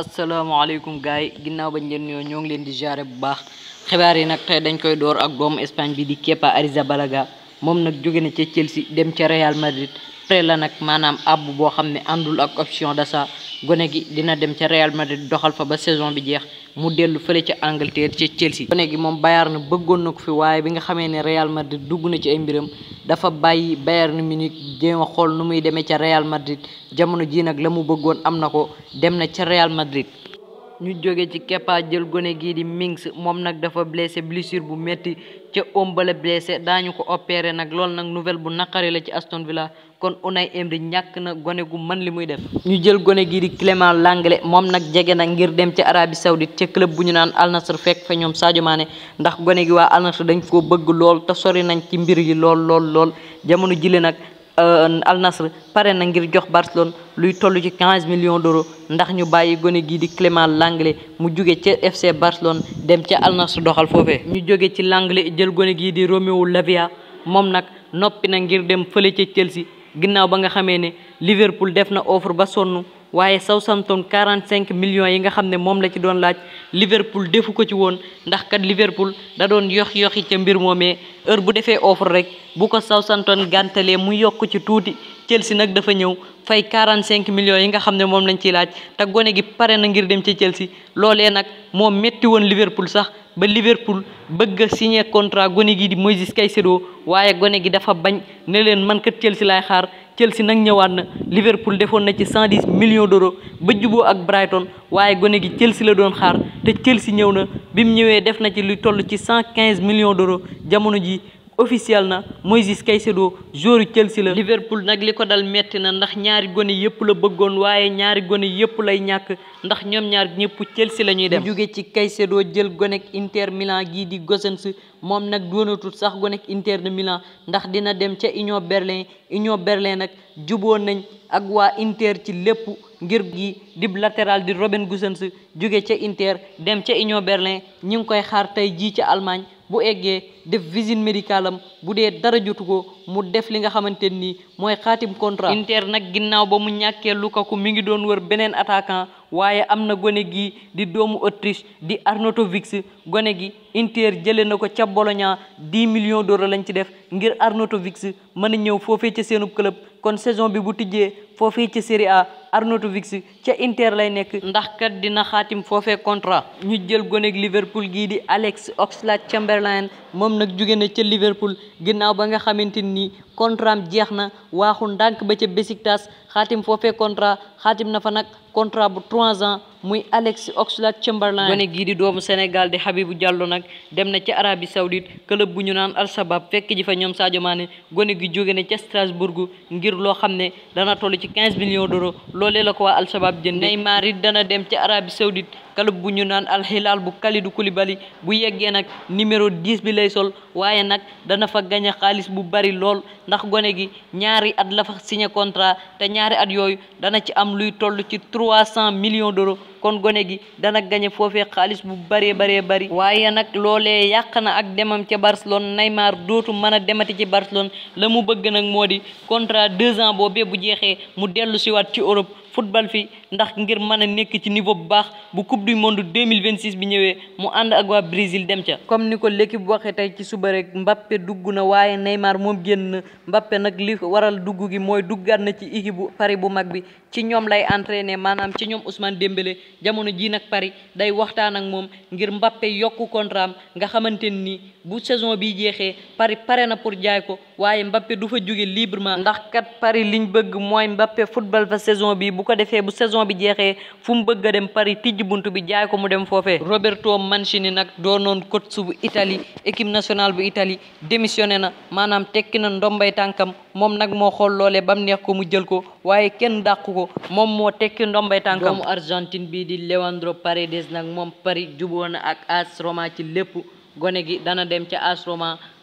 asalaamaaleykum gars yi ginnaaw bañ leen nuyoo ñoo ngi leen di jaare bu baax xibaar yi nag tey dañ koy door ak doomu Espagne bi di Kepa Arrizabalaga moom nag jóge na ca Chelsea dem ca Real Madrid prêt la nag maanaam àbb boo xam ne àndul ak option d'achat gone gi dina dem ca Real Madrid doxal fa ba saison bi jeex mu dellu fële ca Angleterre ca Chelsea. gone gi moom Bayern bëggoon na ko fi waaye bi nga xamee ne Real Madrid dugg na ci ay mbiram dafa bàyyi Bayern Munich jéem a xool nu muy demee ca Real Madrid jamono ji nag la mu bëggoon am na ko dem na ca Real Madrid. ñu jóge ci Kepa jël gone gii di Mings moom nag dafa blessé blessure bu metti ca ombale blessé daañu ko opéré nag loolu nag nouvelle bu naqari la ci Aston Villa kon Unai Emery ñàkk na gone gu mën li muy def. ñu jël gone gii di Clément Lenglet moom nag jege na ngir dem ca Arabie Saoudite ca club bu ñu naan Al Nassr fekk fa ñoom Sadio Mané ndax gone gi waa Al Nassr dañ koo bëgg lool te sori nañ ci mbir yi lool jamono jile nag. Al Nassr pare na ngir jox Barcelone luy toll ci 15 millions d'euros ndax ñu bàyyi gone gii di Clément Lenglet mu jóge ca FC Barcelone dem ca Al Nassr doxal foofee. ñu jóge ci Lenglet jël gone gii di Romeo Lavia moom nag noppi na ngir dem fële ca Chelsea ginnaaw ba nga xamee ne Liverpool def na offre ba sonn waaye Southampton 45 millions yi nga xam ne moom la ci doon laaj Liverpool defu ko ci woon ndax kat Liverpool da doon yoxi ca mbir moomee heure bu defee offre rek bu ko Southampton gàntalee mu yokk ci tuuti Chelsea nag dafa ñëw fay 45 millions yi nga xam ne moom lañ ciy laaj te gone gi pare na ngir dem ci Chelsea loolee nag moo metti woon Liverpool sax ba Liverpool bëgg a signé contrat gone gi di Moïse Caicedo waaye gone gi dafa bañ ne leen man kat Chelsea laay xaar Chelsea nag ñëwaat na Liverpool defoon na ci 110 millions d'euros ba juboo ak Brighton waaye gone gi Chelsea la doon xaar te Chelsea ñëw na bi mu ñëwee def na ci luy toll ci 115 millions d'euros jamono ji officiel na Moïse Caicedo joueur Chelsea la. Liverpool nag li ko dal metti na ndax ñaari gone yëpp la bëggoon waaye ñaari gone yëpp lay ñàkk ndax ñoom ñaar ñëpp Chelsea la ñuy dem. mu jóge ci Caicedo jël gonek Inter Milan gii di Gosens moom nag doonatul sax gonek Inter de Milan ndax dina dem ca Union Berlin nag juboo nañ ak waa Inter ci lépp ngir gi dib latéral di Robin Gosens jóge ca Inter dem ca Union Berlin ñi ngi koy xaar tey jii ca Allemagne bu eggee def visite médicale am bu dee dara jotu ko mu def li nga xamante ni mooy xaatim contrat. Inter nag ginnaaw ba mu ñàkkee Lukaku mi ngi doon wër beneen attaquant waaye am na gone gi di doomu Autriche di Arnautovic gone gi Inter jëlee na ko ca Bologna 10 millions d'euros lañ ci def ngir Arnautovic mën a ñëw foofee ca seenub club kon saison bi bu tijjee foofee ca Serie A Arnautovic ca Inter lay nekk ndax kat dina xaatim foofee contrat. ñu jël goneeg Liverpool gii di Alex Oxlade-Chamberlain moom nag jóge na ca Liverpool ginnaaw ba nga xamante ni contrat am jeex na waaxu ndànk ba ca Besiktas xaatim foofee contrat xaatim na fa nag contrat bu 3 ans muy Alex Oxlade-Chamberlain. gone gii di doomu Sénégal di Habibou Diallo nag dem na ca Arabie Saoudite club bu ñu naan Al Shabab fekk ji fa ñoom Sadio Mané gone gi jóge na ca Strasbourg ngir loo xam ne dana toll ci 15 millions d'euros loolee la ko waa Al Shabab jënd. Neymar it dana dem ca Arabie Saoudite club bu ñu naan Al Hilal bu Kalidou Koulibaly bu yeggee nag numéro 10 bi lay sol waaye nag dana fa gañ a xaalis bu bari lool ndax gone gi ñaari at la fa signé contrat te ñaari at yooyu dana ci am luy toll ci 300 millions d'euros kon gone gi dana gañe foofee xaalis bu bari waaye nag loolee yàq na ak demam ca Barcelone Neymar dootu mën a demati ci Barcelone la mu bëgg nag moo di contrat 2 ans boobee bu jeexee mu dellu si waat ci Europe football fi ndax ngir mën a nekk ci niveau bu baax bu coupe du monde 2026 bi ñëwee mu ànd ak waa Brésil dem ca. comme ni ko l'équipe waxee tey ci suba rek Mbappé dugg na waaye Neymar moom génn na Mbappé nag li waral dugg gi mooy duggaat na ci équipe bu Paris bu mag bi ci ñoom lay entraîner maanaam ci ñoom Ousmane Dembélé jamono ji nag Paris day waxtaan ak moom ngir Mbappé yokku contrat am nga xamante ni bu saison bi jeexee Paris pare na pour jaay ko waaye Mbappé du fa jóge librement ndax kat Paris liñ bëgg mooy Mbappé football fa saison bi bu ko defee bu saison bi jeexee fu mu bëgg a dem Paris tijji buntu bi jaay ko mu dem foofee. Roberto Mancini nag doonoon coach bu Italie équipe nationale bu Italie démissionné na maanaam tekki na ndombay tànkam moom nag moo xool loolee ba mu neex ko mu jël ko waaye kenn dàqu ko moom moo tekki ndombay tànkam. doomu Argentine bii di Leandro Paredes nag moom Paris juboo na ak AS Roma ci lépp gone gi dana dem ca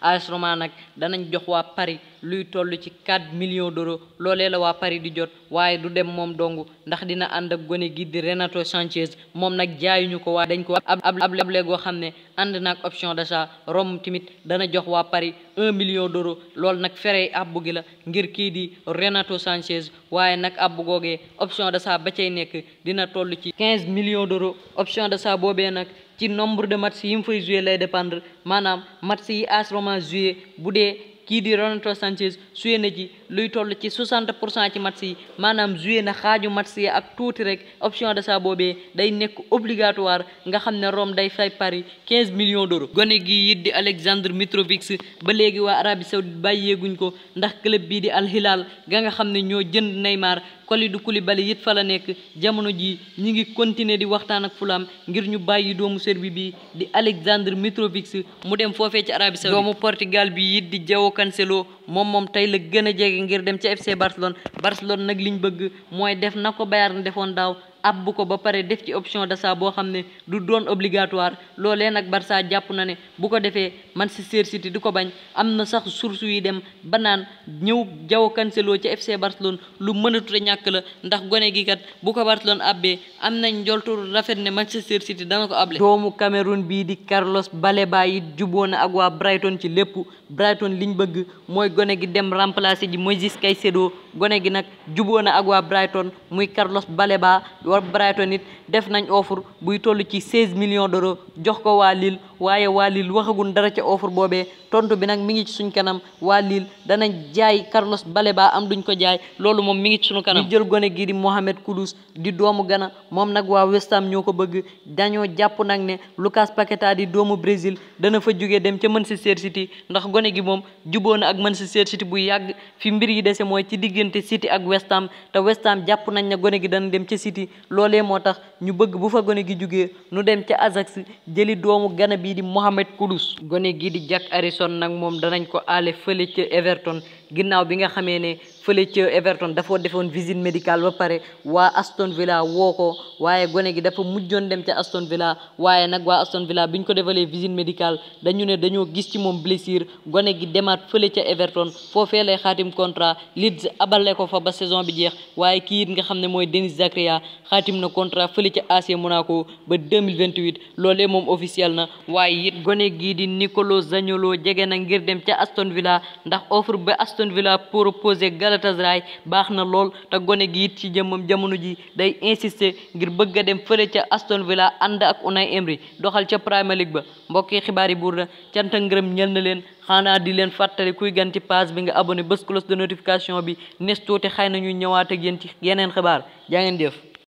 AS Roma nag danañ jox waa Paris luy toll ci 4 millions d'euros loolee la waa Paris di jot waaye du dem moom dong ndax dina ànd ak gone gi di Renato Sanchez moom nag jaayuñu ko waaye dañ ko able goo xam ne ànd naag option d'achat. Rome tamit dana jox waa Paris 1 million d'euros loolu nag fere abbu gi la ngir kii di Renato Sanchez waaye nag abbu googee option d'achat ba cay nekk dina toll ci 15 millions d'euros option d'achat boobee nag ci nombre de matchs yi mu fay jouer lay dépendre maanaam match yi AS Roma jouer bu dee kii di Renato Sanchez joué na ci luy toll ci 60% ci match yi maanaam joué na xaaju match yi ak tuuti rek option d'achat boobee day nekk obligatoire nga xam ne Rome day fay Paris 15 millions d'euros. gone gi it di Alexandre Mitrovic ba léegi waa Arabie Saoudite bàyyeeguñ ko ndax club bii di Al Hilal ga nga xam ne ñoo jënd Neymar. Kalidou Koulibaly it fa la nekk jamono ji ñi ngi continuer di waxtaan ak Fulham ngir ñu bàyyi doomu Serbi bi di Alexandre Mitrovic mu dem foofee ci Arabie Saoudite. doomu Portugal bi it di João Cancelo moom tey la gën a jege ngir dem ca FC Barcelone nag liñ bëgg mooy def na ko Bayern defoon daaw abbu ko ba pare def ci option d'achat boo xam ne du doon obligatoire loolee nag Barça jàpp na ne bu ko defee Manchester City du ko bañ am na sax source yi dem ba naan ñëw João Cancelo ca FC Barcelone lu mënatu ñàkk la ndax gone gi kat bu ko Barcelone abbee am nañ njoltu rafet ne Manchester City dana ko able. doomu Cameroun bii di Carlos Baleba yi juboo na ak waa Brighton ci lépp Brighton liñ bëgg mooy gone gi dem remplacer ji Moïse Caicedo gone gi nag juboo na ak waa Brighton muy Carlos Baleba. war Brighton it def nañ offre buy toll ci 16 millions d'euros jox ko waa Lille waaye waa Lille waxagun dara ca offre boobee tontu bi nag mi ngi ci suñ kanam waa Lille danañ jaay Carlos Baleba am duñ ko jaay loolu moom mi ngi ci suñu kanam. ñu jël gone gi di Mohamed Kudus di doomu Ghana moom nag waa West Ham ñoo ko bëgg dañoo jàpp nag ne Lucas Paqueta di doomu Brésil dana fa jógee dem ca Manchester City ndax gone gi moom juboo na ak Manchester City bu yàgg fi mbir yi dese mooy ci diggante City ak West Ham te West Ham jàpp nañ ne gone gi dana dem ca City. loolee moo tax ñu bëgg bu fa gone gi jugee nu dem ca Ajax jëli doomu Ghana bii di Mohamed Kudus gone gi di Jack Harrison nag moom danañ ko aale fële ca Everton ginnaaw bi nga xamee ne fële ca Everton dafa defoon visite médicale ba pare waa Aston Villa woo ko waaye gone gi dafa mujjoon dem ca Aston Villa waaye nag waa Aston Villa bi ñu ko defalee visite médicale dañu ne dañoo gis ci moom blessure gone gi demaat fële ca Everton foofee lay xaatim contrat Leeds abale ko fa ba saison bi jeex waaye kii it nga xam ne mooy Denis Zakaria xaatim na contrat fële ca AC Monaco ba 2028 loolee moom officiel na waaye it gone gii di Nicolo Zaniolo jege na ngir dem ca Aston Villa ndax offre ba Aston Villa proposé Galatasaray baax na lool te gone gi it ci jëmmam jamono ji day insister ngir bëgg a dem fële ca Aston Villa ànd ak Unai Emery doxal ca Premier League ba mbokki xibaar yi buur na cant ak ngërëm ñel na leen xanaa di leen fàttali kuy gan ci page bi nga abonné bés cloche de notification bi nes tuuti xëy na ñu ñëwaat ak yéen ci yeneen xibaar jaa ngeen jëf